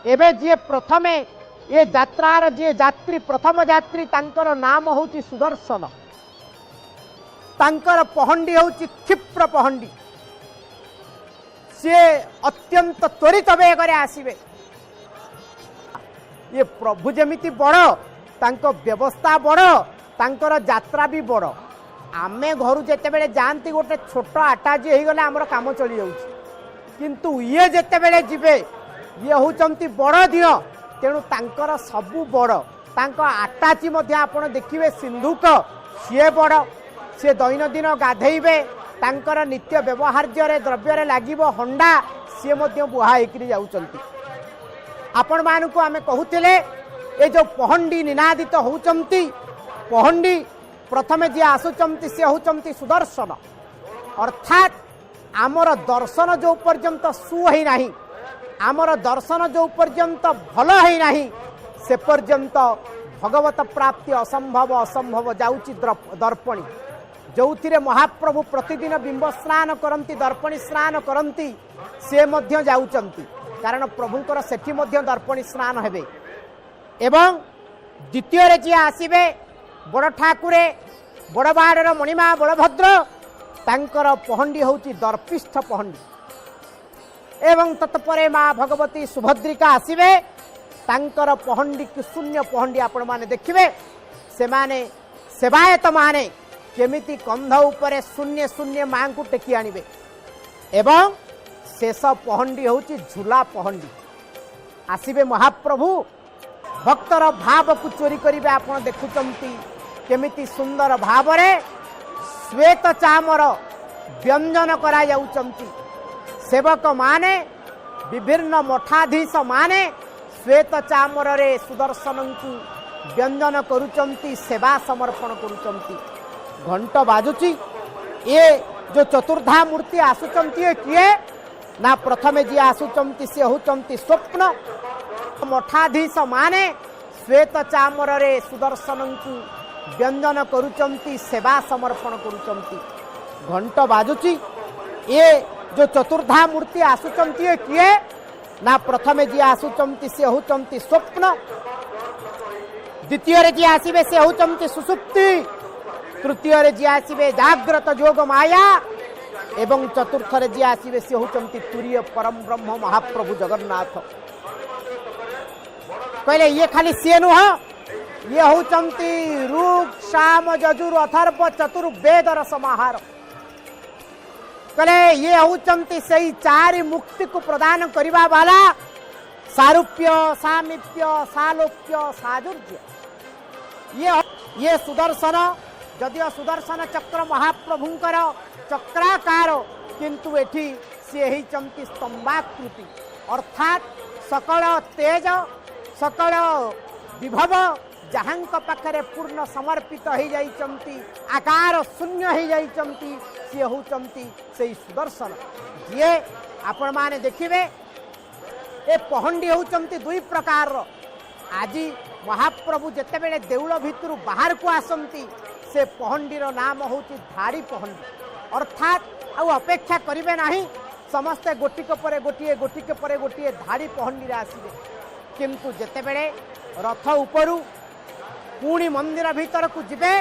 ଏବେ ଯିଏ ପ୍ରଥମେ ଏ ଯାତ୍ରାର ଯିଏ ଯାତ୍ରୀ, ପ୍ରଥମ ଯାତ୍ରୀ, ତାଙ୍କର ନାମ ହେଉଛି ସୁଦର୍ଶନ। ତାଙ୍କର ପହଣ୍ଡି ହେଉଛି କ୍ଷିପ୍ର ପହଣ୍ଡି। ସିଏ ଅତ୍ୟନ୍ତ ତ୍ୱରିତ ବେଗରେ ଆସିବେ। ଇଏ ପ୍ରଭୁ ଯେମିତି ବଡ଼, ତାଙ୍କ ବ୍ୟବସ୍ଥା ବଡ଼, ତାଙ୍କର ଯାତ୍ରା ବି ବଡ଼। ଆମେ ଘରୁ ଯେତେବେଳେ ଯାଆନ୍ତି, ଗୋଟେ ଛୋଟ ଆଟାଚି ହେଇଗଲେ ଆମର କାମ ଚଳି ଯାଉଛି। କିନ୍ତୁ ଇଏ ଯେତେବେଳେ ଯିବେ, ଇଏ ହେଉଛନ୍ତି ବଡ଼ ଦିଅଁ, ତେଣୁ ତାଙ୍କର ସବୁ ବଡ଼। ତାଙ୍କ ଆଟାଚି ମଧ୍ୟ ଆପଣ ଦେଖିବେ, ସିନ୍ଧୁକ, ସିଏ ବଡ଼। ସିଏ ଦୈନନ୍ଦିନ ଗାଧେଇବେ, ତାଙ୍କର ନିତ୍ୟ ବ୍ୟବହାର୍ଯ୍ୟରେ ଦ୍ରବ୍ୟରେ ଲାଗିବ ହଣ୍ଡା, ସିଏ ମଧ୍ୟ ବୁହା ହେଇକିରି ଯାଉଛନ୍ତି। ଆପଣମାନଙ୍କୁ ଆମେ କହୁଥିଲେ, ଏ ଯେଉଁ ପହଣ୍ଡି ନିନାଦିତ ହେଉଛନ୍ତି, ପହଣ୍ଡି ପ୍ରଥମେ ଯିଏ ଆସୁଛନ୍ତି ସିଏ ହେଉଛନ୍ତି ସୁଦର୍ଶନ। ଅର୍ଥାତ୍ ଆମର ଦର୍ଶନ ଯେଉଁ ପର୍ଯ୍ୟନ୍ତ ସୁ ହେଇନାହିଁ, ଆମର ଦର୍ଶନ ଯେଉଁ ପର୍ଯ୍ୟନ୍ତ ଭଲ ହେଇନାହିଁ, ସେ ପର୍ଯ୍ୟନ୍ତ ଭଗବତ ପ୍ରାପ୍ତି ଅସମ୍ଭବ, ଅସମ୍ଭବ। ଯାଉଛି ଦର୍ପଣୀ, ଯେଉଁଥିରେ ମହାପ୍ରଭୁ ପ୍ରତିଦିନ ବିମ୍ବ ସ୍ନାନ କରନ୍ତି, ଦର୍ପଣୀ ସ୍ନାନ କରନ୍ତି, ସେ ମଧ୍ୟ ଯାଉଛନ୍ତି, କାରଣ ପ୍ରଭୁଙ୍କର ସେଠି ମଧ୍ୟ ଦର୍ପଣୀ ସ୍ନାନ ହେବେ। ଏବଂ ଦ୍ୱିତୀୟରେ ଯିଏ ଆସିବେ, ବଡ଼ ଠାକୁରେ, ବଡ଼ବାଡ଼ର ମଣିମା ବଳଭଦ୍ର, ତାଙ୍କର ପହଣ୍ଡି ହେଉଛି ଦର୍ପିଷ୍ଠ ପହଣ୍ଡି। ଏବଂ ତତ୍ପରେ ମା ଭଗବତୀ ସୁଭଦ୍ରିକା ଆସିବେ, ତାଙ୍କର ପହଣ୍ଡିକୁ ଶୂନ୍ୟ ପହଣ୍ଡି। ଆପଣମାନେ ଦେଖିବେ, ସେମାନେ ସେବାୟତମାନେ କେମିତି କନ୍ଧ ଉପରେ ଶୂନ୍ୟ ଶୂନ୍ୟ ମାଙ୍କୁ ଟେକି ଆଣିବେ। ଏବଂ ଶେଷ ପହଣ୍ଡି ହେଉଛି ଝୁଲା ପହଣ୍ଡି। ଆସିବେ ମହାପ୍ରଭୁ, ଭକ୍ତର ଭାବକୁ ଚୋରି କରିବେ। ଆପଣ ଦେଖୁଛନ୍ତି କେମିତି ସୁନ୍ଦର ଭାବରେ ଶ୍ୱେତ ଚାମର ବ୍ୟଞ୍ଜନ କରାଯାଉଛନ୍ତି। ସେବକମାନେ, ବିଭିନ୍ନ ମଠାଧୀଶ ମାନେ ଶ୍ୱେତ ଚାମରରେ ସୁଦର୍ଶନଙ୍କୁ ବ୍ୟଞ୍ଜନ କରୁଛନ୍ତି, ସେବା ସମର୍ପଣ କରୁଛନ୍ତି। ଘଣ୍ଟ ବାଜୁଛି। ଏ ଯୋଉ ଚତୁର୍ଦ୍ଧା ମୂର୍ତ୍ତି ଆସୁଛନ୍ତି, ଏ କିଏ ନା ପ୍ରଥମେ ଯିଏ ଆସୁଛନ୍ତି ସେ ହେଉଛନ୍ତି ସ୍ୱପ୍ନ। ମଠାଧୀଶ ମାନେ ଶ୍ୱେତ ଚାମରରେ ସୁଦର୍ଶନଙ୍କୁ ବ୍ୟଞ୍ଜନ କରୁଛନ୍ତି, ସେବା ସମର୍ପଣ କରୁଛନ୍ତି। ଘଣ୍ଟ ବାଜୁଛି। ଏ ଯୋଉ ଚତୁର୍ଦ୍ଧା ମୂର୍ତ୍ତି ଆସୁଛନ୍ତି, ଏ କିଏ ନା ପ୍ରଥମେ ଯିଏ ଆସୁଛନ୍ତି ସେ ହେଉଛନ୍ତି ସ୍ୱପ୍ନ। ଦ୍ୱିତୀୟରେ ଯିଏ ଆସିବେ ସେ ହେଉଛନ୍ତି ସୁଷୁପ୍ତି। ତୃତୀୟରେ ଯିଏ ଆସିବେ ଜାଗ୍ରତ ଯୋଗ ମାୟା ଏବଂ ଚତୁର୍ଥରେ ଯିଏ ଆସିବେ ସେ ହେଉଛନ୍ତି ତୁରୀୟ ପରମ ବ୍ରହ୍ମ ମହାପ୍ରଭୁ ଜଗନ୍ନାଥ। କହିଲେ, ଇଏ ଖାଲି ସିଏ ନୁହଁ, ଇଏ ହେଉଛନ୍ତି ଋକ୍, ସାମ, ଯଜୁର, ଅଥର୍ବ, ଚତୁର୍ବେଦର ସମାହାର। କହିଲେ, ଇଏ ହେଉଛନ୍ତି ସେଇ ଚାରି ମୁକ୍ତିକୁ ପ୍ରଦାନ କରିବା ବାଲା, ସାରୁପ୍ୟ, ସାମୀପ୍ୟ, ସାଲୋକ୍ୟ, ସାଯୁଜ୍ୟ। ଇଏ ସୁଦର୍ଶନ। ଯଦିଓ ସୁଦର୍ଶନ ଚକ୍ର ମହାପ୍ରଭୁଙ୍କର ଚକ୍ରାକାର, କିନ୍ତୁ ଏଠି ସିଏ ହେଇଛନ୍ତି ସ୍ତମ୍ଭାକୃତି। ଅର୍ଥାତ୍ ସକଳ ତେଜ, ସକଳ ବିଭବ ଯାହାଙ୍କ ପାଖରେ ପୂର୍ଣ୍ଣ ସମର୍ପିତ ହେଇଯାଇଛନ୍ତି, ଆକାର ଶୂନ୍ୟ ହେଇଯାଇଛନ୍ତି, ସିଏ ହେଉଛନ୍ତି ସେଇ ସୁଦର୍ଶନ। ଯିଏ ଆପଣମାନେ ଦେଖିବେ, ଏ ପହଣ୍ଡି ହେଉଛନ୍ତି ଦୁଇ ପ୍ରକାରର। ଆଜି ମହାପ୍ରଭୁ ଯେତେବେଳେ ଦେଉଳ ଭିତରୁ ବାହାରକୁ ଆସନ୍ତି, ସେ ପହଣ୍ଡିର ନାମ ହେଉଛି ଧାଡ଼ି ପହଣ୍ଡି। ଅର୍ଥାତ୍ ଆଉ ଅପେକ୍ଷା କରିବେ ନାହିଁ, ସମସ୍ତେ ଗୋଟିକ ପରେ ଗୋଟିଏ, ଗୋଟିକ ପରେ ଗୋଟିଏ ଧାଡ଼ି ପହଣ୍ଡିରେ ଆସିବେ। କିନ୍ତୁ ଯେତେବେଳେ ରଥ ଉପରୁ ପୁଣି ମନ୍ଦିର ଭିତରକୁ ଯିବେ,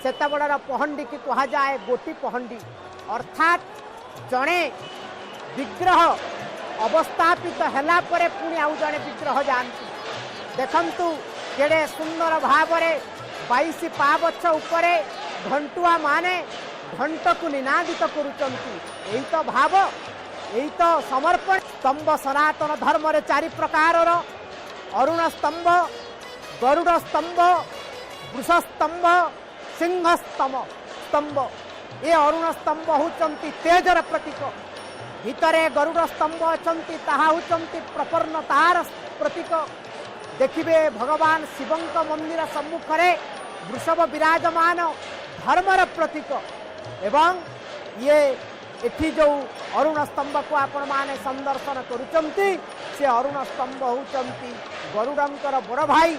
ସେତେବେଳର ପହଣ୍ଡିକି କୁହାଯାଏ ଗୋଟି ପହଣ୍ଡି। ଅର୍ଥାତ୍ ଜଣେ ବିଗ୍ରହ ଅବସ୍ଥାପିତ ହେଲା ପରେ ପୁଣି ଆଉ ଜଣେ ବିଗ୍ରହ ଯାଆନ୍ତି। ଦେଖନ୍ତୁ, କେଡ଼େ ସୁନ୍ଦର ଭାବରେ 22 ପାବଚ୍ଛ ଉପରେ ଘଣ୍ଟୁଆ ମାନେ ଘଣ୍ଟକୁ ନିନାଦିତ କରୁଛନ୍ତି। ଏଇ ତ ଭାବ, ଏଇ ତ ସମର୍ପଣ। ସ୍ତମ୍ଭ ସନାତନ ଧର୍ମରେ ଚାରି ପ୍ରକାରର: ଅରୁଣ ସ୍ତମ୍ଭ, ଗରୁଡ଼ ସ୍ତମ୍ଭ, ବୃଷସ୍ତମ୍ଭ, ସିଂହ ସ୍ତମ୍ଭ। ଏ ଅରୁଣ ସ୍ତମ୍ଭ ହେଉଛନ୍ତି ତେଜର ପ୍ରତୀକ। ଭିତରେ ଗରୁଡ଼ ସ୍ତମ୍ଭ ଅଛନ୍ତି, ତାହା ହେଉଛନ୍ତି ପ୍ରପନ୍ନତାର ପ୍ରତୀକ। ଦେଖିବେ, ଭଗବାନ ଶିବଙ୍କ ମନ୍ଦିର ସମ୍ମୁଖରେ ବୃଷଭ ବିରାଜମାନ, ଧର୍ମର ପ୍ରତୀକ। ଏବଂ ଇଏ ଏଠି ଯେଉଁ ଅରୁଣ ସ୍ତମ୍ଭକୁ ଆପଣମାନେ ସନ୍ଦର୍ଶନ କରୁଛନ୍ତି, ସେ ଅରୁଣ ସ୍ତମ୍ଭ ହେଉଛନ୍ତି ଗରୁଡ଼ଙ୍କର ବଡ଼ ଭାଇ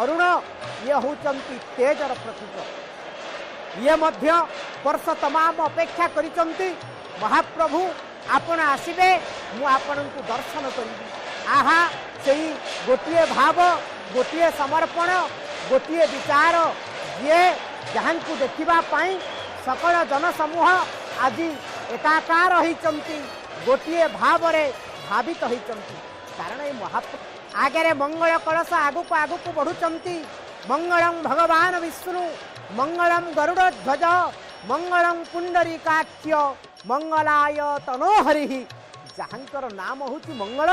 ଅରୁଣ। ଇଏ ହେଉଛନ୍ତି ତେଜର ପ୍ରତୀକ। ଇଏ ମଧ୍ୟ ବର୍ଷ ତମାମ ଅପେକ୍ଷା କରିଛନ୍ତି, ମହାପ୍ରଭୁ ଆପଣ ଆସିବେ, ମୁଁ ଆପଣଙ୍କୁ ଦର୍ଶନ କରିବି। ଆହା, ସେଇ ଗୋଟିଏ ଭାବ, ଗୋଟିଏ ସମର୍ପଣ, ଗୋଟିଏ ବିଚାର, ଯିଏ ଯାହାଙ୍କୁ ଦେଖିବା ପାଇଁ ସକଳ ଜନସମୂହ ଆଜି ଏକାକାର ହୋଇଛନ୍ତି, ଗୋଟିଏ ଭାବରେ ଭାବିତ ହୋଇଛନ୍ତି। କାରଣ ଏଇ ମହାପ୍ରଭୁ ଆଗରେ ମଙ୍ଗଳ କଳସ ଆଗକୁ ଆଗକୁ ବଢ଼ୁଛନ୍ତି। ମଙ୍ଗଳଂ ଭଗବାନ ବିଷ୍ଣୁ, ମଙ୍ଗଳଂ ଗରୁଡ଼ ଧ୍ୱଜ, ମଙ୍ଗଳଂ ପୁଣ୍ଡରୀକାକ୍ଷ, ମଙ୍ଗଳାୟ ତନୋହରିହି। ଯାହାଙ୍କର ନାମ ହେଉଛି ମଙ୍ଗଳ,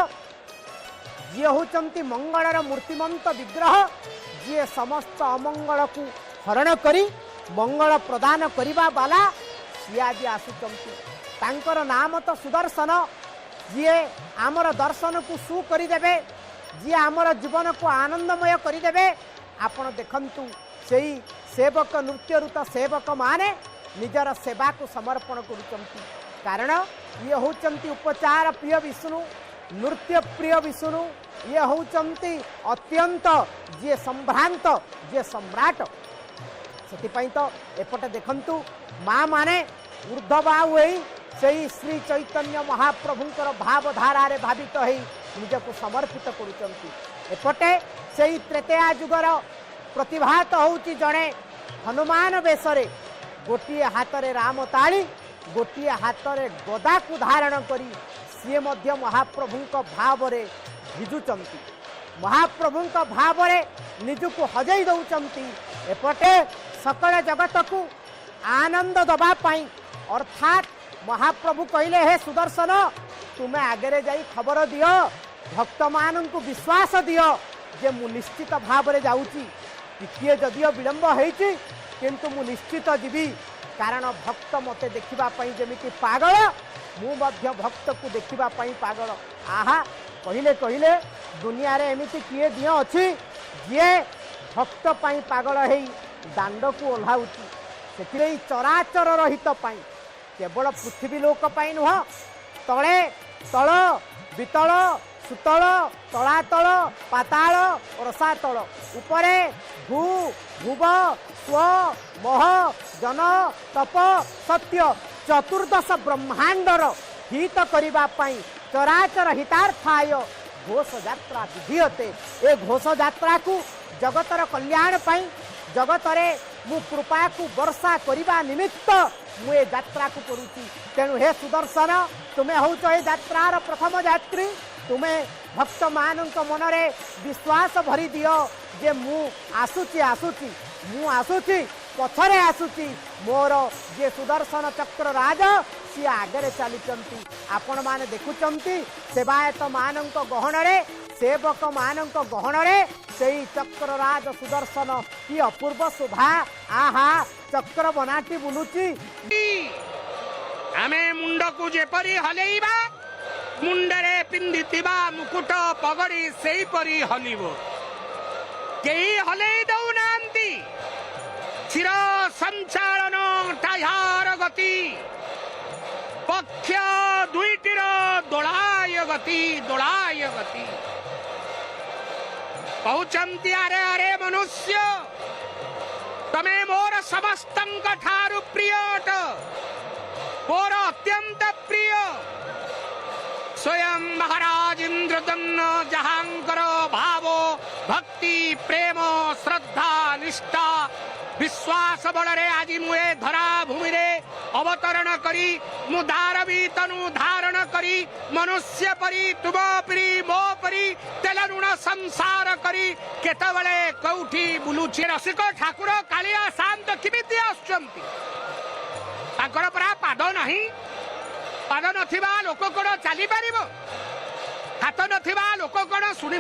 ଯିଏ ହେଉଛନ୍ତି ମଙ୍ଗଳର ମୂର୍ତ୍ତିମନ୍ତ ବିଗ୍ରହ, ଯିଏ ସମସ୍ତ ଅମଙ୍ଗଳକୁ ହରଣ କରି ମଙ୍ଗଳ ପ୍ରଦାନ କରିବା ବାଲା, ସିଏ ଆଜି ଆସୁଛନ୍ତି। ତାଙ୍କର ନାମ ତ ସୁଦର୍ଶନ, ଯିଏ ଆମର ଦର୍ଶନକୁ ସୁ କରିଦେବେ, ଯିଏ ଆମର ଜୀବନକୁ ଆନନ୍ଦମୟ କରିଦେବେ। ଆପଣ ଦେଖନ୍ତୁ, ସେଇ ସେବକ ନୃତ୍ୟରତ ସେବକମାନେ ନିଜର ସେବାକୁ ସମର୍ପଣ କରୁଛନ୍ତି। କାରଣ ଇଏ ହେଉଛନ୍ତି ଉପଚାର ପ୍ରିୟ ବିଷ୍ଣୁ, ନୃତ୍ୟ ପ୍ରିୟ ବିଷ୍ଣୁ। ଇଏ ହେଉଛନ୍ତି ଅତ୍ୟନ୍ତ ଯିଏ ସମ୍ଭ୍ରାନ୍ତ, ଯିଏ ସମ୍ରାଟ। ସେଥିପାଇଁ ତ ଏପଟେ ଦେଖନ୍ତୁ, ମା ମାନେ ଉର୍ଦ୍ଧ୍ୱବାହୁ ହେଇ ସେଇ ଶ୍ରୀ ଚୈତନ୍ୟ ମହାପ୍ରଭୁଙ୍କର ଭାବଧାରାରେ ଭାବିତ ହେଇ ନିଜକୁ ସମର୍ପିତ କରୁଛନ୍ତି। ଏପଟେ ସେଇ ତ୍ରେତୟା ଯୁଗର ପ୍ରତିଭାତ ହେଉଛି ଜଣେ ହନୁମାନ ବେଶରେ, ଗୋଟିଏ ହାତରେ ରାମ ତାଳି, ଗୋଟିଏ ହାତରେ ଗଦାକୁ ଧାରଣ କରି ସିଏ ମଧ୍ୟ ମହାପ୍ରଭୁଙ୍କ ଭାବରେ ଭିଜୁଛନ୍ତି, ମହାପ୍ରଭୁଙ୍କ ଭାବରେ ନିଜକୁ ହଜେଇ ଦେଉଛନ୍ତି। ଏପଟେ ସକଳ ଜଗତକୁ ଆନନ୍ଦ ଦେବା ପାଇଁ, ଅର୍ଥାତ୍ ମହାପ୍ରଭୁ କହିଲେ, ହେ ସୁଦର୍ଶନ, ତୁମେ ଆଗରେ ଯାଇ ଖବର ଦିଅ, ଭକ୍ତମାନଙ୍କୁ ବିଶ୍ୱାସ ଦିଅ ଯେ ମୁଁ ନିଶ୍ଚିତ ଭାବରେ ଯାଉଛି। ଟିକିଏ ଯଦିଓ ବିଳମ୍ବ ହେଇଛି, କିନ୍ତୁ ମୁଁ ନିଶ୍ଚିତ ଯିବି। କାରଣ ଭକ୍ତ ମୋତେ ଦେଖିବା ପାଇଁ ଯେମିତି ପାଗଳ, ମୁଁ ମଧ୍ୟ ଭକ୍ତକୁ ଦେଖିବା ପାଇଁ ପାଗଳ। ଆହା, କହିଲେ କହିଲେ, ଦୁନିଆରେ ଏମିତି କିଏ ଦିଅଁ ଅଛି ଯିଏ ଭକ୍ତ ପାଇଁ ପାଗଳ ହେଇ ଦାଣ୍ଡକୁ ଓହ୍ଲାଉଛି? ସେଥିରେ ଚରାଚରର ହିତ ପାଇଁ, କେବଳ ପୃଥିବୀ ଲୋକ ପାଇଁ ନୁହଁ, ତଳେ ତଳ, ବିତଳ, ସୁତଳ, ତଳାତଳ, ପାତାଳ, ରସାତଳ, ଉପରେ ଭୂ, ଭୁବ, ସ୍ୱ, ମହ, ଜନ, ତପ, ସତ୍ୟ, ଚତୁର୍ଦ୍ଦଶ ବ୍ରହ୍ମାଣ୍ଡର ହିତ କରିବା ପାଇଁ ଚରାଚର ହିତାର୍ଥାୟ ଘୋଷ ଯାତ୍ରା ବିଧୀୟତେ। ଏ ଘୋଷ ଯାତ୍ରାକୁ ଜଗତର କଲ୍ୟାଣ ପାଇଁ, ଜଗତରେ ମୁଁ କୃପାକୁ ବର୍ଷା କରିବା ନିମିତ୍ତ ମୁଁ ଏ ଯାତ୍ରାକୁ କରୁଛି। ତେଣୁ ହେ ସୁଦର୍ଶନ, ତୁମେ ହେଉଛ ଏ ଯାତ୍ରାର ପ୍ରଥମ ଯାତ୍ରୀ। ତୁମେ ଭକ୍ତମାନଙ୍କ ମନରେ ବିଶ୍ୱାସ ଭରି ଦିଅ ଯେ ମୁଁ ଆସୁଛି, ଆସୁଛି, ମୁଁ ଆସୁଛି, ପଛରେ ଆସୁଛି। ମୋର ଯିଏ ସୁଦର୍ଶନ ଚକ୍ର ରାଜ, ସିଏ ଆଗରେ ଚାଲିଛନ୍ତି। ଆପଣମାନେ ଦେଖୁଛନ୍ତି, ସେବାୟତ ମାନଙ୍କ ଗହଣରେ, ସେବକ ମାନଙ୍କ ଗହଣରେ ସେଇ ଚକ୍ରରାଜ ସୁଦର୍ଶନ, କି ଅପୂର୍ବ ଶୋଭା! ଆହା, ଚକ୍ର ବନାଟି ବୁଲୁଛି। ଆମେ ମୁଣ୍ଡକୁ ଯେପରି ହଲେଇବା, ମୁଣ୍ଡରେ ପିନ୍ଧିଥିବା ମୁକୁଟ ପଗଡ଼ି ସେଇପରି ହଲିବ। କେହି ହଲେଇ ଦଉନାହାନ୍ତି। ଶିର ସଞ୍ଚାଳନ ତାହାର ଗତି, ପକ୍ଷ ଦୁଇଟିର ଦୋଳାୟ ଗତି, ଦୋଳାୟ ଗତି। କହୁଛନ୍ତି, ଆରେ ଆରେ ମନୁଷ୍ୟ, ତମେ ମୋର ସମସ୍ତଙ୍କ ଠାରୁ ପ୍ରିୟ ଅଟ, ମୋର ଅତ୍ୟନ୍ତ ପ୍ରିୟ। ସ୍ୱୟଂ ମହାରାଜ ଇନ୍ଦ୍ରଦ୍ୟୁମ୍ନ, ଯାହାଙ୍କର ଭାବ, ଭକ୍ତି, ପ୍ରେମ, ଶ୍ରଦ୍ଧା, ନିଷ୍ଠା, ବିଶ୍ୱାସ ବଳରେ ଆଜି ମୁଁ ଏ ଧରା ଭୂମିରେ ଅବତରଣ କରି, ମୁଁ ଦାରବୀ ତନୁ ଧାରଣ କରି, ମନୁଷ୍ୟ ପରି, ତୁମ ପରି, ମୋ ପରି ତେଲ ଲୁଣ ସଂସାର କରି କେତେବେଳେ କୋଉଠି ବୁଲୁଛି। ରସିକ ଠାକୁର କାଳିଆ ସାଆନ୍ତ କେମିତି ଆସୁଛନ୍ତି? ତାଙ୍କର ପରା ପାଦ ନାହିଁ। ପାଦ ନଥିବା ଲୋକ କଣ ଚାଲିପାରିବ? ହାତ ନଥିବା ଲୋକ କଣ ଶୁଣି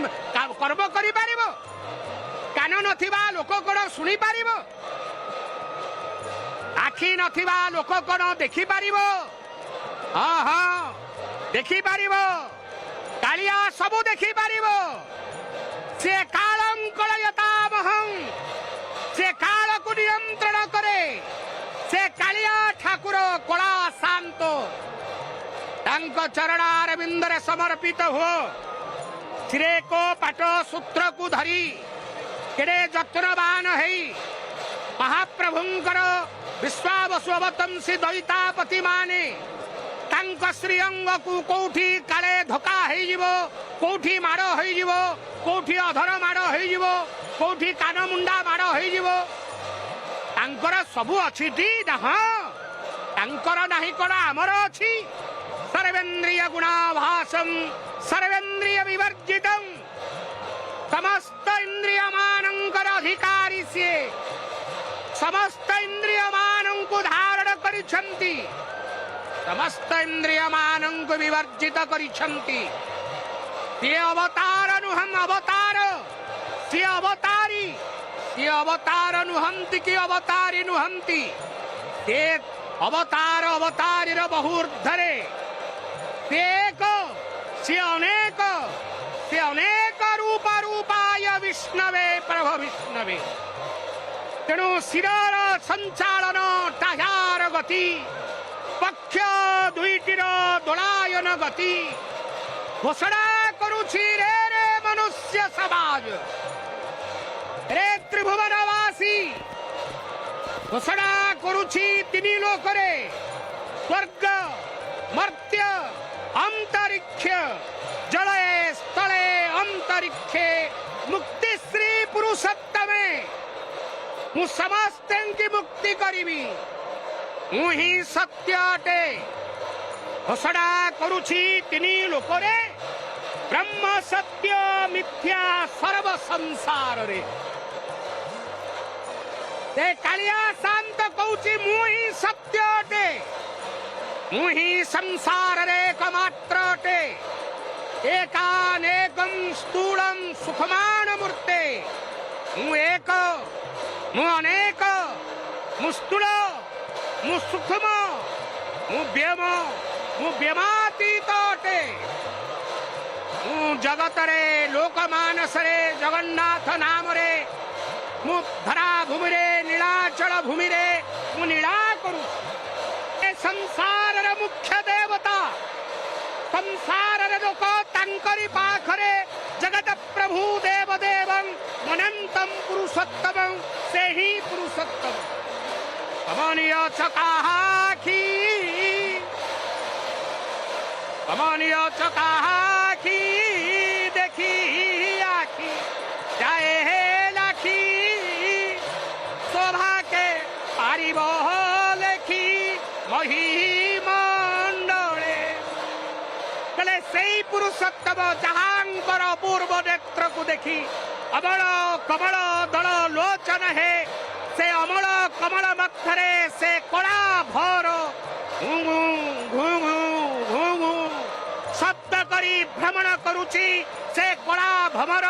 କର୍ମ କରିପାରିବ? କାନ ନଥିବା ଲୋକ କଣ ଶୁଣିପାରିବ? ଆଖି ନଥିବା ଲୋକ କଣ ଦେଖିପାରିବ? ହଁ ହଁ, ଦେଖିପାରିବ। କାଳିଆ ସବୁ ଦେଖିପାରିବ। ସେ କାଳଂ କଳୟତାମହଂ, ସେ କାଳକୁ ନିୟନ୍ତ୍ରଣ କରେ। ସେ କାଳିଆ ଠାକୁର କଳା ସାଆନ୍ତ, ତାଙ୍କ ଚରଣାରବିନ୍ଦରେ ସମର୍ପିତ ହୁଅ। ଶ୍ରୀକ ପାଟ ସୂତ୍ରକୁ ଧରି କେଡ଼େ ଯତ୍ନବାନ ହେଇ ମହାପ୍ରଭୁଙ୍କର ବିଶ୍ୱାବସୁ ଅବତଂସି ଦଇତାପତି ମାନେ ତାଙ୍କ ଶ୍ରୀଅଙ୍ଗକୁ କୋଉଠି କାଳେ ଧୋକା ହେଇଯିବ, କୋଉଠି ମାଡ଼ ହେଇଯିବ, କୋଉଠି ଅଧର ମାଡ଼ ହେଇଯିବ, କୋଉଠି କାନ ମୁଣ୍ଡା ମାଡ଼ ହେଇଯିବ। ତାଙ୍କର ସବୁ ଅଛି ଟି ନା? ହଁ, ତାଙ୍କର ନାହିଁ କଣ ଆମର ଅଛି? ସର୍ବେନ୍ଦ୍ରିୟ ଗୁଣାଭାସಂ ସର୍ବେନ୍ଦ୍ରିୟ ବିବର୍ଜିତಂ। ସମସ୍ତ ଇନ୍ଦ୍ରିୟ ମାନଙ୍କର ଅଧିକାରୀ ସିଏ, ସମସ୍ତ ଇନ୍ଦ୍ରିୟ ମାନଙ୍କୁ ଧାରଣ କରିଛନ୍ତି, ସମସ୍ତ ଇନ୍ଦ୍ରିୟ ମାନଙ୍କୁ ବିବର୍ଜିତ କରିଛନ୍ତି। ସିଏ ଅବତାର ନୁହଁ ଅବତାର, ସିଏ ଅବତାରୀ। ସିଏ ଅବତାର ନୁହନ୍ତି କି ଅବତାରୀ ନୁହନ୍ତି, ସିଏ ଅବତାର ଅବତାରୀର ବହୁ ଊର୍ଦ୍ଧ୍ୱରେ। ସିଏ ଏକ, ସିଏ ଅନେକ, ସିଏ ଅନେକ ରୂପ ରୂପାୟ ବିଷ୍ଣବେ ପ୍ରଭ ବିଷ୍ଣବେ। ତେଣୁ ଶିରର ସଞ୍ଚାଳନ, ଟାହାର ଗତି, ପକ୍ଷ ଦୁଇଟିର ଦୋଳାୟନ ଗତି ଘୋଷଣା କରୁଛି, ରେ ରେ ମନୁଷ୍ୟ ସମାଜ, ରେ ତ୍ରିଭୁବନବାସୀ, ଘୋଷଣା କରୁଛି ତିନି ଲୋକରେ, ସ୍ୱର୍ଗ, ମର୍ତ୍ତ୍ୟ, ଅନ୍ତରିକ୍ଷ, ଜଳେ ସ୍ଥଳେ ଅନ୍ତରିକ୍ଷେ ମୁକ୍ତି ଶ୍ରୀ ପୁରୁଷୋତ୍ତମେ। ମୁଁ ସମସ୍ତଙ୍କୁ ମୁକ୍ତି କରିବି, ମୁଁ ହିଁ ସତ୍ୟ ଅଟେ। ଘୋଷଣା କରୁଛି ତିନି ଲୋକରେ, ବ୍ରହ୍ମ ସତ୍ୟ ମିଥ୍ୟା ସର୍ବ ସଂସାରରେ। ସେ କାଳିଆ ସାଆନ୍ତ କହୁଛି, ମୁଁ ହିଁ ସତ୍ୟ ଅଟେ, ମୁଁ ହିଁ ସଂସାରରେ ଏକମାତ୍ର ଅଟେ। ଏକାନେକಂ ସ୍ଥୂଳಂ ସୁଖମାନ ମୂର୍ତ୍ତେ। ମୁଁ ଏକ, ମୁଁ ଅନେକ, ମୁଁ ସ୍ଥୂଳ, ମୁଁ ସୂକ୍ଷ୍ମ, ମୁଁ ବ୍ୟୋମ, ମୁଁ ବ୍ୟମାତୀତ ଅଟେ। ମୁଁ ଜଗତରେ ଲୋକମାନସରେ ଜଗନ୍ନାଥ ନାମରେ ମୁଁ ଧରାଭୂମିରେ ନୀଳାଚଳ ଭୂମିରେ ମୁଁ ନୀଳା କରୁଛି। ଏ ସଂସାରର ମୁଖ୍ୟ ଦେବତା, ସଂସାରର ଲୋକ ତାଙ୍କରି ପାଖରେ ଜଗତ ପ୍ରଭୁ ଦେବ ଦେବଂ ଅନନ୍ତମ ପୁରୁଷୋତ୍ତମ, ସେ ହିଁ ପୁରୁଷୋତ୍ତମ। କମନୀୟ ଚକାଖି, କମନୀୟ ଚକାଖି ଦେଖି ଆଖି ଯାଏ ଲାଖି, ଶୋଭାକେ ପାରିବ ଲେଖି ମହି ମଣ୍ଡଳେ। ହେଲେ ସେଇ ପୁରୁଷୋତ୍ତମ ଯାହାଙ୍କର ଅପୂର୍ବ ନେତ୍ରକୁ ଦେଖି ଅମଳ କମଳ ଦଳ ଲୋଚନ ହେ, ସେ ଅମଳ କମଳ ମଧ୍ୟରେ ସେ କଳା ଭର ଘୁଁ ଘୁଁ ଘୁଁ ଘୁଁ ଶବ୍ଦ କରି ଭ୍ରମଣ କରୁଛି। ସେ କଳା ଭମର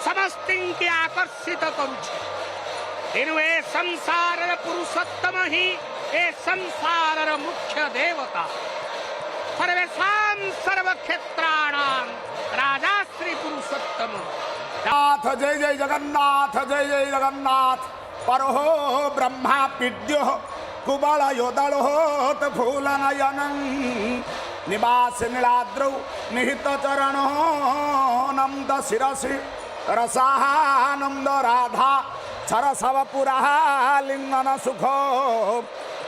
ସମସ୍ତିଙ୍କି ଆକର୍ଷିତ କରୁଛି। ତେଣୁ ଏ ସଂସାରର ପୁରୁଷୋତ୍ତମ ହିଁ ଏ ସଂସାରର ମୁଖ୍ୟ ଦେବତା। ସର୍ବେଷାଂ ସର୍ବକ୍ଷେତ୍ରାଣାଂ ରାଜା ଶ୍ରୀ ପୁରୁଷୋତ୍ତମ। ନାଥ ଜୟ ଜୟ ଜଗନ୍ନାଥ, ଜୟ ଜୟ ଜଗନ୍ନାଥ। ପରହୋ ବ୍ରହ୍ମା ପିଡ୍ୟ କୁବଳୟୋଦଳୋତ ଫୁଲନୟନଂ ନିବାସ ନୀଳାଦ୍ରौ ନିହିତ ଚରଣ ନନ୍ଦ ଶିରସି ରସାନନ୍ଦ ରାଧା ସରସବ ପୁରା ଲିଙ୍ଗନ ସୁଖ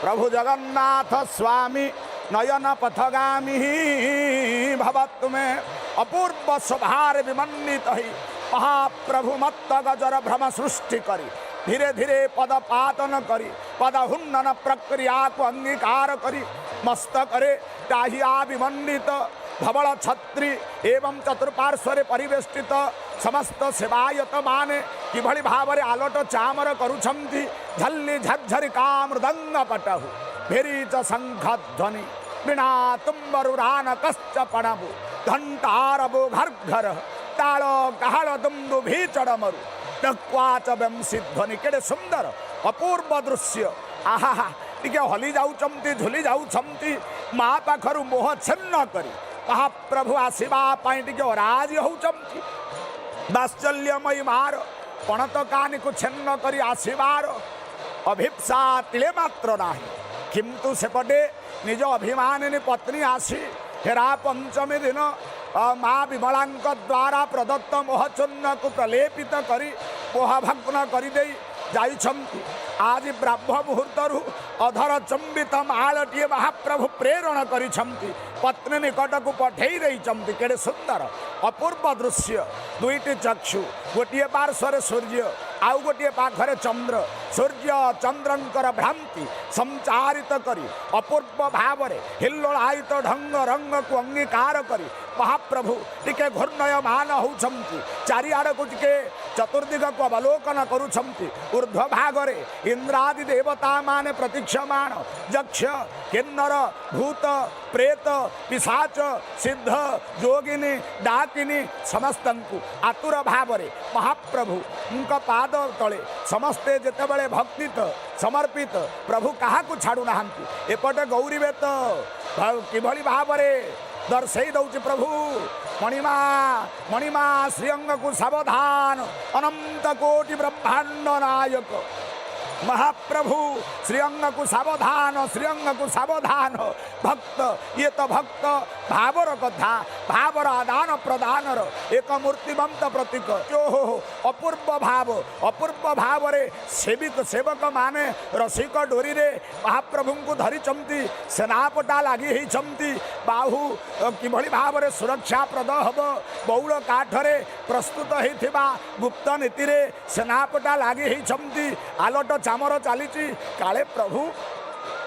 ପ୍ରଭୁ ଜଗନ୍ନାଥ ସ୍ୱାମୀ ନୟନ ପଥଗାମୀ ଭବତୁ ମେ। ଅପୂର୍ବ ଶୋଭାରେ ବିମଣ୍ଡିତ ହୋଇ ମହାପ୍ରଭୁ ମତ୍ତ ଗଜର ଭ୍ରମ ସୃଷ୍ଟି କରି ଧୀରେ ଧୀରେ ପଦପାତନ କରି ପଦହୁଣ୍ଡନ ପ୍ରକ୍ରିୟାକୁ ଅଙ୍ଗୀକାର କରି ମସ୍ତକରେ ଟାହିଆ ବିମଣ୍ଡିତ ଧବଳ ଛତ୍ରୀ ଏବଂ ଚତୁଃପାର୍ଶ୍ୱରେ ପରିବେଷ୍ଟିତ ସମସ୍ତ ସେବାୟତ ମାନେ କିଭଳି ଭାବରେ ଆଲୋଟ ଚାମର କରୁଛନ୍ତି। ଝଲ୍ଲି ଝରଝରିକା ମୃଦଙ୍ଗ ପଟହୁ ଭେରିଚ ଶଙ୍ଖ ଧ୍ୱନି ବୀଣା ତୁମ୍ବରୁ ରାନ କଶ୍ଚ ପଣବୁ ଘଣ୍ଟାରବୁ ଘର ତାଳ କାହାଳ ଦୁନ୍ଦୁ ଭି ଚଡ଼ମରୁ ଡକ୍ୱାଚ ବଂଶୀ ଧ୍ୱନି। କେଡ଼େ ସୁନ୍ଦର ଅପୂର୍ବ ଦୃଶ୍ୟ! ଆହା, ଟିକେ ହଲି ଯାଉଛନ୍ତି, ଝୁଲି ଯାଉଛନ୍ତି। ମା ପାଖରୁ ମୋହ ଛିନ୍ନ କରି ମହାପ୍ରଭୁ ଆସିବା ପାଇଁ ଟିକେ ଅରାଜି ହଉଛନ୍ତି। ବାତ୍ସଲ୍ୟମୟୀ ମାର ପଣତ କାନିକୁ ଛିନ୍ନ କରି ଆସିବାର ଅଭିପ୍ସା ତିଳେ ମାତ୍ର ନାହିଁ। କିନ୍ତୁ ସେପଟେ ନିଜ ଅଭିମାନିନୀ ପତ୍ନୀ ଆସି ହେରା ପଞ୍ଚମୀ ଦିନ ମା ବିମଳାଙ୍କ ଦ୍ୱାରା ପ୍ରଦତ୍ତ ମୋହଚୂର୍ଣ୍ଣକୁ ପ୍ରଲେପିତ କରି ମୋହଭଗ୍ନ କରିଦେଇ ଯାଇଛନ୍ତି। ଆଜି ବ୍ରାହ୍ମ ମୁହୂର୍ତ୍ତରୁ ଅଧର ଚୁମ୍ବିତ ମାଳଟିଏ ମହାପ୍ରଭୁ ପ୍ରେରଣ କରିଛନ୍ତି, ପତ୍ନୀ ନିକଟକୁ ପଠେଇ ଦେଇଛନ୍ତି। କେଡ଼େ ସୁନ୍ଦର ଅପୂର୍ବ ଦୃଶ୍ୟ! ଦୁଇଟି ଚକ୍ଷୁ, ଗୋଟିଏ ପାର୍ଶ୍ୱରେ ସୂର୍ଯ୍ୟ, ଆଉ ଗୋଟିଏ ପାଖରେ ଚନ୍ଦ୍ର। ସୂର୍ଯ୍ୟ ଚନ୍ଦ୍ରଙ୍କର ଭ୍ରାନ୍ତି ସଞ୍ଚାରିତ କରି ଅପୂର୍ବ ଭାବରେ ହିଲ୍ଲୋଳାୟିତ ଢଙ୍ଗ ରଙ୍ଗକୁ ଅଙ୍ଗୀକାର କରି ମହାପ୍ରଭୁ ଟିକେ ଘୂର୍ଣ୍ଣୟମାନ ହେଉଛନ୍ତି, ଚାରିଆଡ଼କୁ ଟିକେ ଚତୁର୍ଦିଗକୁ ଅବଲୋକନ କରୁଛନ୍ତି। ଉର୍ଦ୍ଧ୍ୱ ଭାଗରେ ଇନ୍ଦ୍ରାଦି ଦେବତା ମାନେ ପ୍ରତୀକ୍ଷମାଣ, ଯକ୍ଷ, କିନ୍ନର, ଭୂତ, ପ୍ରେତ, ପିଶାଚ, ସିଦ୍ଧ, ଯୋଗିନୀ, ଡାକିନୀ ସମସ୍ତଙ୍କୁ ଆତୁର ଭାବରେ ମହାପ୍ରଭୁଙ୍କ ପାଦ ତଳେ ସମସ୍ତେ ଯେତେବେଳେ ଭକ୍ତିତ ସମର୍ପିତ, ପ୍ରଭୁ କାହାକୁ ଛାଡ଼ୁନାହାନ୍ତି। ଏପଟେ ଗୌରୀବେତ କିଭଳି ଭାବରେ ଦର୍ଶେଇ ଦଉଛି ପ୍ରଭୁ, ମଣିମା ମଣିମା ଶ୍ରୀଅଙ୍ଗକୁ ସାବଧାନ, ଅନନ୍ତ କୋଟି ବ୍ରହ୍ମାଣ୍ଡ ନାୟକ ମହାପ୍ରଭୁ ଶ୍ରୀଅଙ୍ଗକୁ ସାବଧାନ, ଶ୍ରୀଅଙ୍ଗକୁ ସାବଧାନ। ଭକ୍ତ, ଇଏ ତ ଭକ୍ତ ଭାବର କଥା, ଭାବର ଆଦାନ ପ୍ରଦାନର ଏକ ମୂର୍ତ୍ତିମନ୍ତ ପ୍ରତୀକ। ଓହୋ, ଅପୂର୍ବ ଭାବ, ଅପୂର୍ବ ଭାବରେ ସେବିକ ସେବକମାନେ ରସିକ ଡୋରିରେ ମହାପ୍ରଭୁଙ୍କୁ ଧରିଛନ୍ତି, ସେନାପଟା ଲାଗି ହେଇଛନ୍ତି, ବାହୁ କିଭଳି ଭାବରେ ସୁରକ୍ଷାପ୍ରଦ ହେବ, ବଉଳ କାଠରେ ପ୍ରସ୍ତୁତ ହେଇଥିବା ଗୁପ୍ତ ନୀତିରେ ସେନାପଟା ଲାଗି ହେଇଛନ୍ତି। ଆଲଟ ଚାମର ଚାଲିଛି, କାଳେ ପ୍ରଭୁ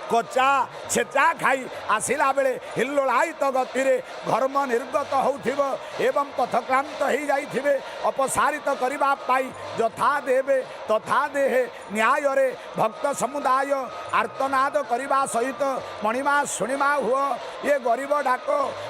କଚା ଛେଚା ଖାଇ ଆସିଲା ବେଳେ ହିଲ୍ଲୋଳାୟିତ ଗତିରେ ଘର୍ମ ନିର୍ଗତ ହେଉଥିବ ଏବଂ ପଥକ୍ରାନ୍ତ ହେଇଯାଇଥିବେ, ଅପସାରିତ କରିବା ପାଇଁ ଯଥା ଦେବେ ତଥା ଦେହେ ନ୍ୟାୟରେ ଭକ୍ତ ସମୁଦାୟ ଆର୍ତ୍ତନାଦ କରିବା ସହିତ ମଣିମା ଶୁଣିମା ହୁଅ ଏ ଗରିବ ଡାକ।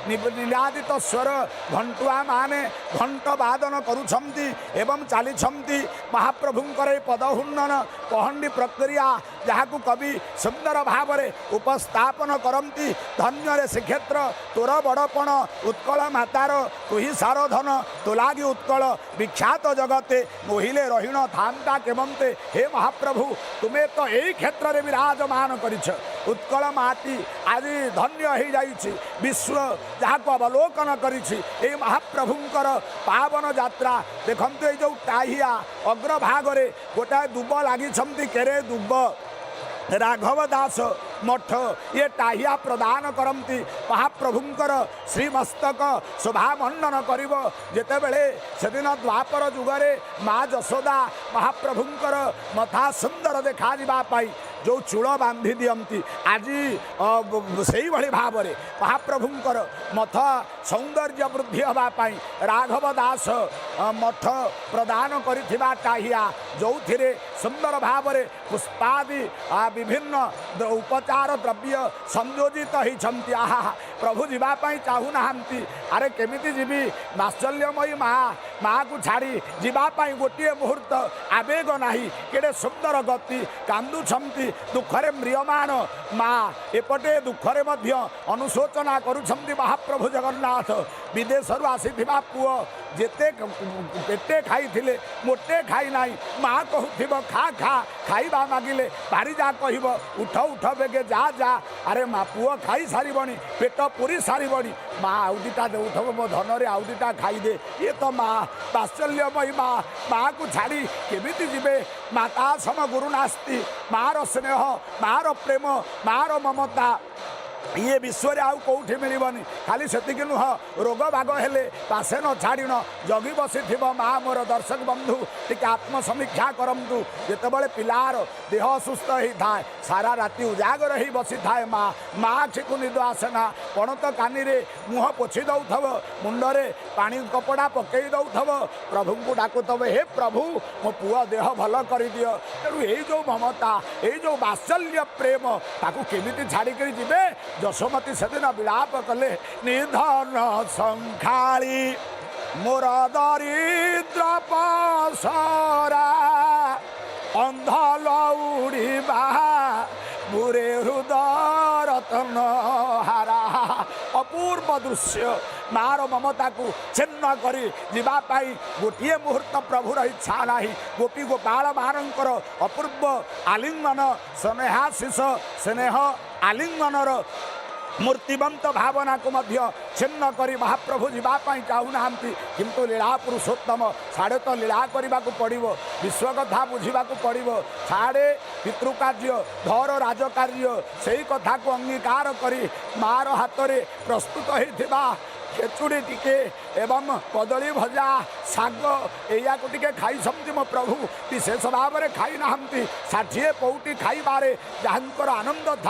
ନିନାଦିତ ସ୍ୱର, ଘଣ୍ଟୁଆ ମାନେ ଘଣ୍ଟ ବାଦନ କରୁଛନ୍ତି ଏବଂ ଚାଲିଛନ୍ତି ମହାପ୍ରଭୁଙ୍କର ଏ ପଦହୁଣ୍ଡନ ପହଣ୍ଡି ପ୍ରକ୍ରିୟା, ଯାହାକୁ କବି ସୁନ୍ଦର ଭାବରେ ଉପସ୍ଥାପନ କରନ୍ତି। ଧନ୍ୟରେ ଶ୍ରୀକ୍ଷେତ୍ର ତୋର ବଡ଼ପଣ, ଉତ୍କଳ ମାତାର ତୁହି ସାରଧନ, ତୋଲାଗି ଉତ୍କଳ ବିଖ୍ୟାତ ଜଗତେ, ମୋହିଲେ ରହିଣ ଥାନ୍ତା କେମନ୍ତେ। ହେ ମହାପ୍ରଭୁ, ତୁମେ ତ ଏଇ କ୍ଷେତ୍ରରେ ବିରାଜମାନ କରିଛ। ଉତ୍କଳ ମାଟି ଆଜି ଧନ୍ୟ ହେଇଯାଇଛି। ବିଶ୍ୱ ଯାହାକୁ ଅବଲୋକନ କରିଛି ଏଇ ମହାପ୍ରଭୁଙ୍କର ପାବନ ଯାତ୍ରା। ଦେଖନ୍ତୁ, ଏଇ ଯେଉଁ ଟାହିଆ ଅଗ୍ରଭାଗରେ ଗୋଟାଏ ଦୁବ ଲାଗିଛନ୍ତି, କେରେ ଦୁବ, ରାଘବ ଦାସ ମଠ ଇଏ ଟାହିଆ ପ୍ରଦାନ କରନ୍ତି। ମହାପ୍ରଭୁଙ୍କର ଶ୍ରୀମସ୍ତକ ଶୋଭା ମଣ୍ଡନ କରିବ ଯେତେବେଳେ, ସେଦିନ ଦ୍ୱାପର ଯୁଗରେ ମା ଯଶୋଦା ମହାପ୍ରଭୁଙ୍କର ମଥା ସୁନ୍ଦର ଦେଖାଯିବା ପାଇଁ ଯେଉଁ ଚୂଳ ବାନ୍ଧି ଦିଅନ୍ତି, ଆଜି ସେଇଭଳି ଭାବରେ ମହାପ୍ରଭୁଙ୍କର ମଥ ସୌନ୍ଦର୍ଯ୍ୟ ବୃଦ୍ଧି ହେବା ପାଇଁ ରାଘବ ଦାସ ମଠ ପ୍ରଦାନ କରିଥିବା ଟାହିଆ, ଯେଉଁଥିରେ ସୁନ୍ଦର ଭାବରେ ପୁଷ୍ପାଦି ବିଭିନ୍ନ ଉପଚାର ଦ୍ରବ୍ୟ ସଂଯୋଜିତ ହେଇଛନ୍ତି। ଆହା, ପ୍ରଭୁ ଯିବା ପାଇଁ ଚାହୁଁନାହାନ୍ତି। ଆରେ କେମିତି ଯିବି ବାତ୍ସଲ୍ୟମୟୀ ମା, ମାକୁ ଛାଡ଼ି ଯିବା ପାଇଁ ଗୋଟିଏ ମୁହୂର୍ତ୍ତ ଆବେଗ ନାହିଁ। କେଡ଼େ ସୁନ୍ଦର ଗତି, କାନ୍ଦୁଛନ୍ତି ଦୁଃଖରେ ମ୍ରିୟମାଣ ମା, ଏପଟେ ଦୁଃଖରେ ମଧ୍ୟ ଅନୁଶୋଚନା କରୁଛନ୍ତି ମହାପ୍ରଭୁ ଜଗନ୍ନାଥ। ବିଦେଶରୁ ଆସିଥିବା ପୁଅ ଯେତେ ପେଟେ ଖାଇଥିଲେ ମୋଟେ ଖାଇ ନାହିଁ। ମା କହୁଥିବ ଖା ଖା, ଖାଇବା ମାଗିଲେ ଭାରିଯା କହିବ ଉଠ ଉଠ ବେଗେ ଯା ଯା। ଆରେ ମା, ପୁଅ ଖାଇ ସାରିବଣି, ପେଟ ପୁରି ସାରିବଣି, ମା ଆଉ ଦୁଇଟା ଦେଉଥିବ, ମୋ ଧନରେ ଆଉ ଦୁଇଟା ଖାଇଦେ। ଇଏ ତ ମା, ବାତ୍ସଲ୍ୟମୟୀ ମା, ମାକୁ ଛାଡ଼ି କେମିତି ଯିବେ? ମାତା ସମ ଗୁରୁ ନାସ୍ତି। ମାର ସ୍ନେହ, ମାର ପ୍ରେମ, ମାର ମମତା ଇଏ ବିଶ୍ୱରେ ଆଉ କେଉଁଠି ମିଳିବନି। ଖାଲି ସେତିକି ନୁହଁ, ରୋଗ ବାଗ ହେଲେ ପାଶେ ନ ଛାଡ଼ିଣ ଜଗି ବସିଥିବ ମା ମୋର। ଦର୍ଶକ ବନ୍ଧୁ, ଟିକେ ଆତ୍ମସମୀକ୍ଷା କରନ୍ତୁ। ଯେତେବେଳେ ପିଲାର ଦେହ ଅସୁସ୍ଥ ହେଇଥାଏ, ସାରା ରାତି ଉଜାଗର ହେଇ ବସିଥାଏ ମା। ମା ଆଖିକୁ ନିଦ ଆସେନା, ପଣତ କାନିରେ ମୁହଁ ପୋଛି ଦେଉଥିବ, ମୁଣ୍ଡରେ ପାଣି କପଡ଼ା ପକେଇ ଦେଉଥିବ, ପ୍ରଭୁଙ୍କୁ ଡାକୁଥିବ, ହେ ପ୍ରଭୁ, ମୋ ପୁଅ ଦେହ ଭଲ କରିଦିଅ। ତେଣୁ ଏଇ ଯେଉଁ ମମତା, ଏଇ ଯେଉଁ ବାତ୍ସଲ୍ୟ ପ୍ରେମ, ତାକୁ କେମିତି ଛାଡ଼ିକରି ଯିବେ? ଯଶୋମତୀ ସେଦିନ ବିଳାପ କଲେ, ନିଧନ ଶଙ୍ଖାଳି ମୋର ଦରିଦ୍ର ପସରା, ଅନ୍ଧ ଲଉଡ଼ିବା ବୁରେ ହୃଦ ରତନ ହାରା। ଅପୂର୍ବ ଦୃଶ୍ୟ। ମାର ମମତାକୁ ଛିନ୍ନ କରି ଯିବା ପାଇଁ ଗୋଟିଏ ମୁହୂର୍ତ୍ତ ପ୍ରଭୁର ଇଚ୍ଛା ନାହିଁ। ଗୋପୀ ଗୋପାଳ ମାନଙ୍କର ଅପୂର୍ବ ଆଲିଙ୍ଗନ, ସ୍ନେହାଶିଷ ସ୍ନେହ ଆଲିଙ୍ଗନର ମୂର୍ତ୍ତିବନ୍ତ ଭାବନାକୁ ମଧ୍ୟ ଛିନ୍ନ କରି ମହାପ୍ରଭୁ ଯିବା ପାଇଁ ଚାହୁଁନାହାନ୍ତି। କିନ୍ତୁ ଲୀଳା ପୁରୁଷୋତ୍ତମ, ସାଡ଼େ ତ ଲୀଳା କରିବାକୁ ପଡ଼ିବ, ବିଶ୍ୱ କଥା ବୁଝିବାକୁ ପଡ଼ିବ, ସାଡ଼େ ପିତୃକାର୍ଯ୍ୟ ଧର ରାଜକାର୍ଯ୍ୟ, ସେଇ କଥାକୁ ଅଙ୍ଗୀକାର କରି ମାର ହାତରେ ପ୍ରସ୍ତୁତ ହେଇଥିବା ଖେଚୁଡ଼ି ଟିକେ ଏବଂ କଦଳୀ ଭଜା ଶାଗ ଏଇଆକୁ ଟିକେ ଖାଇଛନ୍ତି ମୋ ପ୍ରଭୁ। ବିଶେଷ ଭାବରେ ଖାଇନାହାନ୍ତି। 60 ପଉଟି ଖାଇବାରେ ଯାହାଙ୍କର ଆନନ୍ଦ ଥାଏ।